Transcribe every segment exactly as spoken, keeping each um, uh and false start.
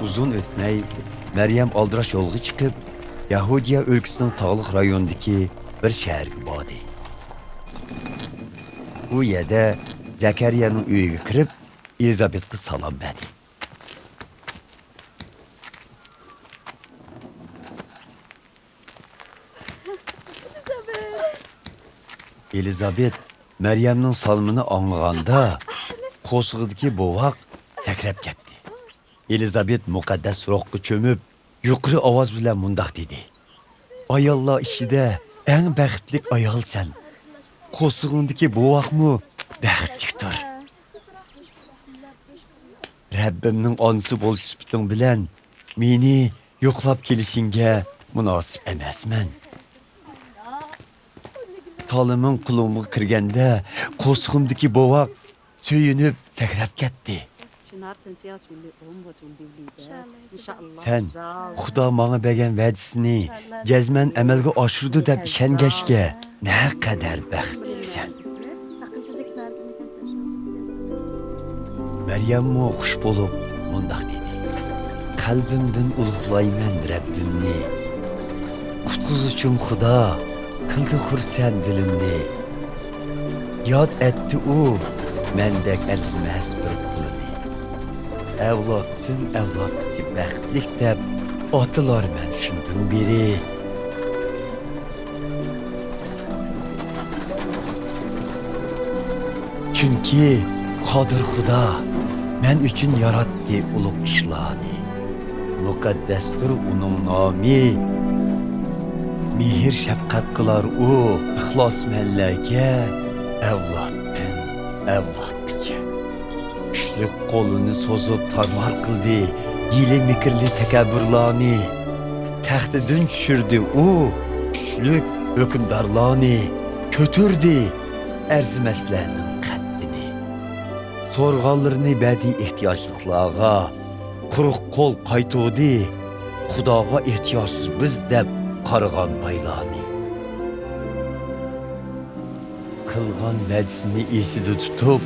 ئۇزۇن ئۆتمەي، مەريەم ئالدىراش يولغا چىقىپ، يەھۇدىيە ئۆلكىسىنىڭ تاغلىق رايونىدىكى بىر شەھەرگە باردى. ئۇ يەردە زەكەرىيەنىڭ ئۆيىگە كىرىپ، ئېلىزابېتقا سالام بەردى. ئېلىزابېت مەريەمنىڭ سالىمىنى ئاڭلىغاندا، قورسىقىدىكى بوۋاق سەكرەپ كەتتى. ئېلىزابېت مۇقەددەس روھقا چۆمۈپ، يۇقىرى ئاۋاز بىلەن مۇنداق دېدى: «ئاياللار ئىچىدە ئەڭ بەختلىك ئايالسەن. قورسىقىڭدىكى بوۋاقمۇ بەختلىكتۇر. رەببىمنىڭ ئانىسى بولۇش سۈپىتىڭ بىلەن مېنى يوقلاپ كېلىشىڭگە مۇناسىپ ئەمەسمەن.» سالىمىڭ قولۇمغا كىرگەندە، قورسىقىمدىكى بوۋاق سۆيۈنۈپ سەكرەپ كەتتى. سەن خۇدا ماڭا بەرگەن ۋەدىسىنى جەزمەن ئەمەلگە ئاشۇرىدۇ دەپ ئىشەنگەچكە، نەقەدەر بەختلىكسەن. مەريەممۇ خۇش بولۇپ مۇنداق دېدى: «قەلبىمدىن ئۇلۇغلايمەن رەببىمنى. قۇتقۇزۇشۇم خۇدا قىلدى خۇرسەن دىلىمنى. ياد ئەتتى ئۇ مەندەك ئەرزىمەس بىر قۇلىنى. ئەۋلادتىن ئەۋلادقىچە بەختلىك دەپ ئاتىلارمەن شۇندىن بېرى. چۈنكى قادىر خۇدا مەن ئۈچۈن ياراتتى ئۇلۇغ ئىشلارنى. مۇقەددەستۇر ئۇنىڭ نامى. مېھىر شەپقەت قىلار ئۇ ئىخلاسمەنلەرگە ئەۋلادتىن ئەۋلادقىچە. كۈچلۈك قولىنى سوزۇپ تارمار قىلدى ھىيلە-مىكىرلىك تەكەببۇرلارنى. تەختىدىن چۈشۈردى ئۇ كۈچلۈك ھۆكۈمدارلارنى، كۆتۈردى ئەرزىمەسلەرنىڭ قەددىنى. سورىغانلىرىنى بەردى ئېھتىياجلىقلارغا، قۇرۇق قول قايتۇردى خۇداغا ئېھتىياجسىز بىز دەپ قارىغان بايلارنى. قىلغان ۋەدىسىنى ئېسىدە تۇتۇپ،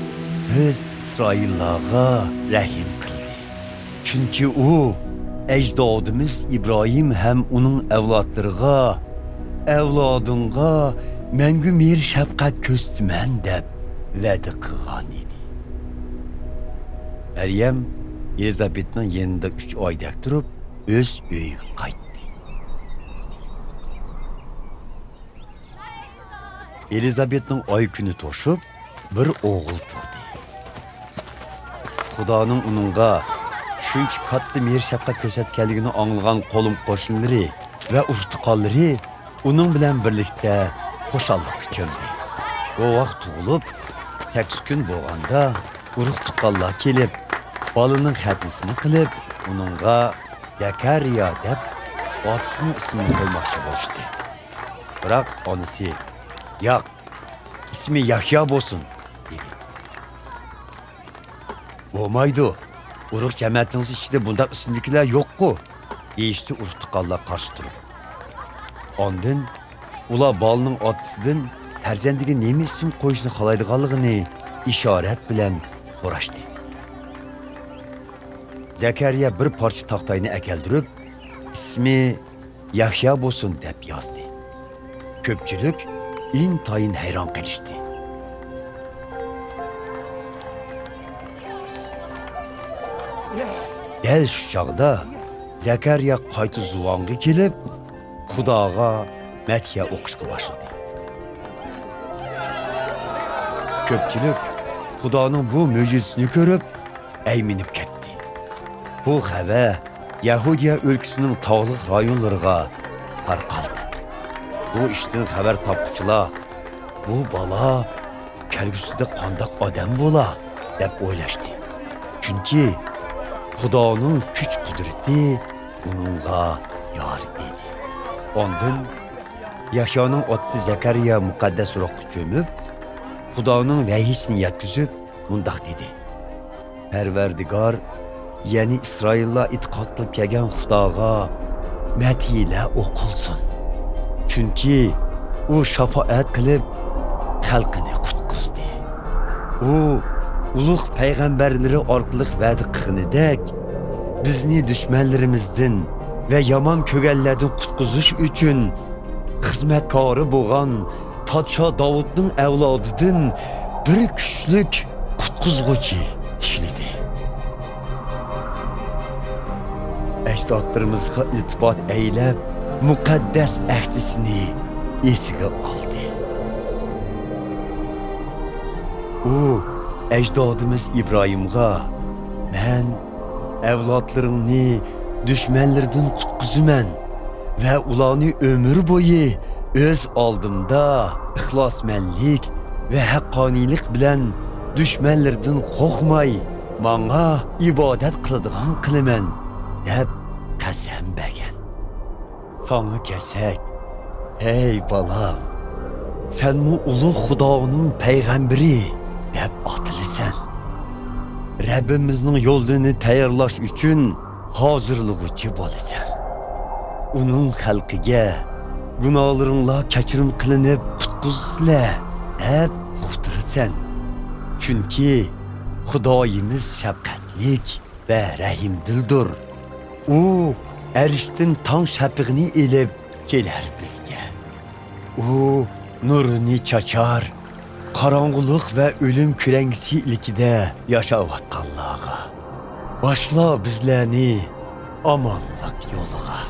ئۆز ئىسرائىللارغا رەھىم قىلدى. چۈنكى ئۇ ئەجدادىمىز ئىبراھىم ھەم ئۇنىڭ ئەۋلادلىرىغا، ئەۋلادىڭغا مەڭگۈ مېھىر-شەپقەت كۆرسىتىمەن دەپ ۋەدە قىلغان ئىدى. مەريەم ئېلىزابېتنىڭ يېنىدا ئۈچ ئايدەك تۇرۇپ، ئۆز ئۆيىگە قايتتى. ئېلىزابېتنىڭ ئاي كۈنى توشۇپ، بىر ئوغۇل تۇغدى. خۇدانىڭ ئۇنىڭغا شۇنچە كاتتا مېھىر-شەپقەت كۆرسەتكەنلىكىنى ئاڭلىغان قولۇم-قوشنىلىرى ۋە ئۇرۇق-تۇغقانلىرى ئۇنىڭ بىلەن بىرلىكتە خۇشاللىققا چۆمدى. بوۋاق تۇغۇلۇپ، سەككىز كۈن بولغاندا، ئۇرۇق-تۇغقانلار كېلىپ، بالىنىڭ خەتنىسىنى قىلىپ، ئۇنىڭغا زەكەرىيا دەپ ئاتىسىنىڭ ئىسمىنى قويماقچى بولۇشتى. بىراق ئانىسى، «ياق، ئىسمى يەھيا بولسۇن» دېدى. «بولمايدۇ، ئۇرۇق جەمەتىڭىز ئىچىدە بۇنداق ئىسىمدىكىلەر يوققۇ» دېيىشتى ئۇرۇق-تۇغقانلار قارشى تۇرۇپ. ئاندىن ئۇلار بالىنىڭ ئاتىسىدىن پەرزەندىگە نېمە ئىسىم قويۇشنى خالايدىغانلىقىنى ئىشارەت بىلەن سوراشتى. زەكەرىيا بىر پارچە تاختاينى ئەكەلدۈرۈپ، ئىسمى يەھيا بولسۇن دەپ يازدى. كۆپچىلىك ئىنتايىن ھەيران قېلىشتى. دەل شۇ چاغدا زەكەرىيا قايتا زۇۋانغا كېلىپ، خۇداغا مەدھىيە ئوقۇشقا باشلىدى. كۆپچىلىك خۇدانىڭ بۇ مۆجىزىسىنى كۆرۈپ، ئەيمىنىپ كەتتى. بۇ خەۋەر يەھۇدىيە ئۆلكىسىنىڭ تاغلىق رايونلىرىغا تارقالدى. بۇ ئىشتىن خەۋەر تاپقۇچىلار، «بۇ بالا كەلگۈسىدە قانداق ئادەم بولا؟» دەپ ئويلاشتى. چۈنكى خۇدانىڭ كۈچ-قۇدرىتى ئۇنىڭغا يار ئىدى. ئاندىن يەھيانىڭ ئاتىسى زەكەرىيا مۇقەددەس روھقا چۆمۈپ، خۇدانىڭ ۋەھىيسىنى يەتكۈزۈپ، مۇنداق دېدى: «پەرۋەردىگار، يەنى ئىسرائىللار ئېتىقاد قىلىپ كەلگەن خۇداغا مەدھىيلەر ئوقۇلسۇن. چۈنكى ئۇ شاپائەت قىلىپ، خەلقىنى قۇتقۇزدى. ئۇ ئۇلۇغ پەيغەمبەرلىرى ئارقىلىق ۋەدە قىلغىنىدەك، بىزنى دۈشمەنلىرىمىزدىن ۋە يامان كۆرگەنلەردىن قۇتقۇزۇش ئۈچۈن خىزمەتكارى بولغان پادىشاھ داۋۇتنىڭ ئەۋلادىدىن بىر كۈچلۈك قۇتقۇزغۇچى تىكلىدى. ئەجدادلىرىمىزغا ئىلتىپات ئەيلەپ، مۇقەددەس ئەھدىسىنى ئېسىگە ئالدى. ئۇ ئەجدادىمىز ئىبراھىمغا، مەن ئەۋلادلىرىڭنى دۈشمەنلىرىدىن قۇتقۇزىمەن ۋە ئۇلارنى ئۆمۈر بويى ئۆز ئالدىمدا ئىخلاسمەنلىك ۋە ھەققانىيلىق بىلەن دۈشمەنلىرىدىن قورقماي، ماڭا ئىبادەت قىلىدىغان قىلىمەن، دەپ قەسەم بەرگەن. ساڭا كەلسەك، ھەي بالام، سەنمۇ ئۇلۇغ خۇدانىڭ پەيغەمبىرى دەپ ئاتىلىسەن. رەببىمىزنىڭ يولىنى تەييارلاش ئۈچۈن ھازىرلىغۇچى بولىسەن. ئۇنىڭ خەلقىگە گۇناھلىرىڭلار كەچۈرۈم قىلىنىپ قۇتقۇزىسىلەر دەپ ئۇقتۇرىسەن. چۈنكى خۇدايىمىز شەپقەتلىك ۋە رەھىمدىلدۇر. ئۇ ئەرشتىن تاڭ شەپىقىنى ئېلىپ كېلەر بىزگە. ئۇ نۇرىنى چاچار، قاراڭغۇلۇق ۋە ئۆلۈم كۆلەڭگىسى ئىلكىدە ياشاۋاتقانلارغا، باشلا بىزلەرنى ئامانلىق يولىغا.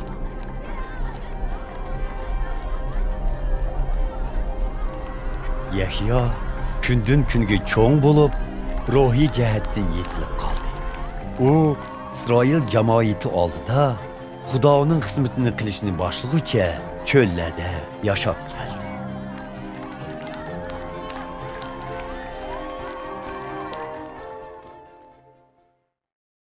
يەھيا كۈندىن-كۈنگە چوڭ بولۇپ، روھىي جەھەتتىن يېتىلىپ قالدى. ئۇ ئىسرائىل جامائىتى ئالدىدا خۇدانىڭ خىزمىتىنى قىلىشنى باشلىغۇچە چۆللەردە ياشاپ كەلدى.